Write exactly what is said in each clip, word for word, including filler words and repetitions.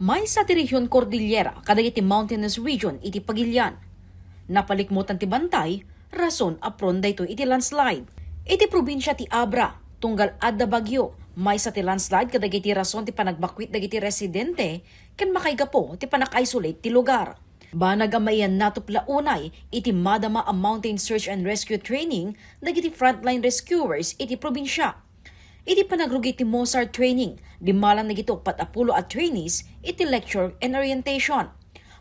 Maysa ti rehion Cordillera kadagiti mountainous region iti pagilian. Napalikmutan ti bantay, rason a prone daytoy iti landslide. Iti probinsia ti Abra, tunggal adda bagyo, maysa ti landslide kadagiti rason ti panagbakwit dagiti residente ken makaigapu ti panag-isolate ti lugar. Banag a maiyannatupla unay iti madama a mountain search and rescue training dagiti frontline rescuers iti probinsia. Iti panagrugi ti MOSAR training, dimmalan dagiti uppat a pulo a trainees iti lecture and orientation.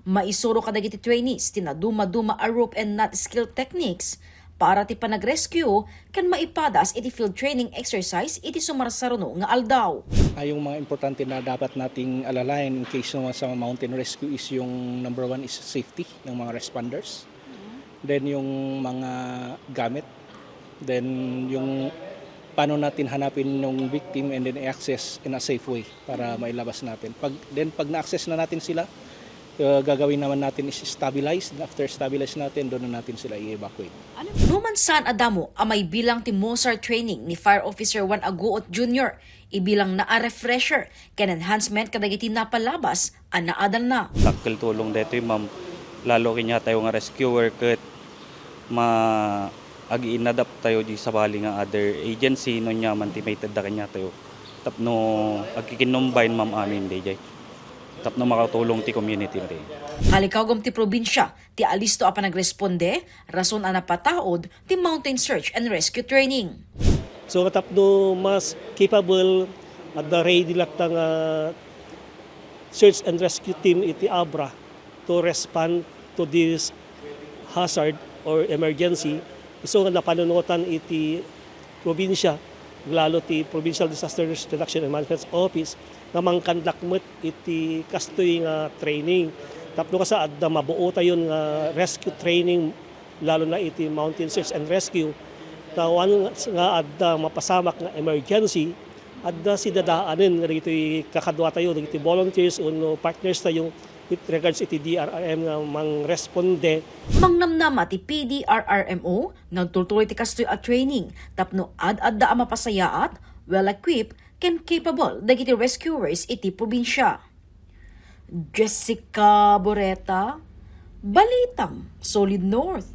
Maisuro kadagiti trainees ti nadumaduma a rope and knot skill techniques para ti panagrescue ken maipadas iti field training exercise iti sumarsaruno nga aldaw. Ah, yung mga importante na dapat nating alalayan in case ng sa mountain rescue is yung number one is safety ng mga responders. Then yung mga gamit. Then yung paano natin hanapin yung victim and then i-access in a safe way para mailabas natin. Pag, then pag na-access na natin sila, uh, gagawin naman natin is stabilize. Then after stabilize natin, doon na natin sila i-evacuate. Numan saan a damo a maibilang ti MOSAR training ni Fire Officer Juan Aguot Junior, ibilangna a refresher ken enhancement kadagiti napalabas a naadalna. Dakkel tulong daytoy, ma'am. Lalo kaniatayo nga rescuer ket ma-, ag-inadapt tayo di sabali nga other agency no ania man ti maitedda kaniatayo. Tapno agkikinumbine, ma'am, amin daydiay. Tapno makatulong ti community daydiay. Kalikawgom ti probinsia ti alisto a panagresponde, rason a napataud ti mountain search and rescue training. So tapno mas capable, adda ready latta nga search and rescue team iti Abra to respond to this hazard or emergency. So nga napanunotan iti probinsya, lalo ti Provincial Disaster Risk Reduction and Management Office, nga mangkandak met iti kastoy nga training. Tapno kasa adda mabuotayon nga rescue training, lalo na iti mountain search and rescue. Ta awan nga adda mapasamak nga emergency, adda sidadaanen nga dagiti kakaduatayo, dagiti volunteers wenno partners tayo with regards iti D R R M nga mangresponde. Mangnamnama ti P D R R M O nga agtultuloy ti kastoy a training tapno ad-adda a mapasayaat, well-equipped, ken capable dagiti rescuers iti probinsya. Jessica Boreta, Balitang Solid North.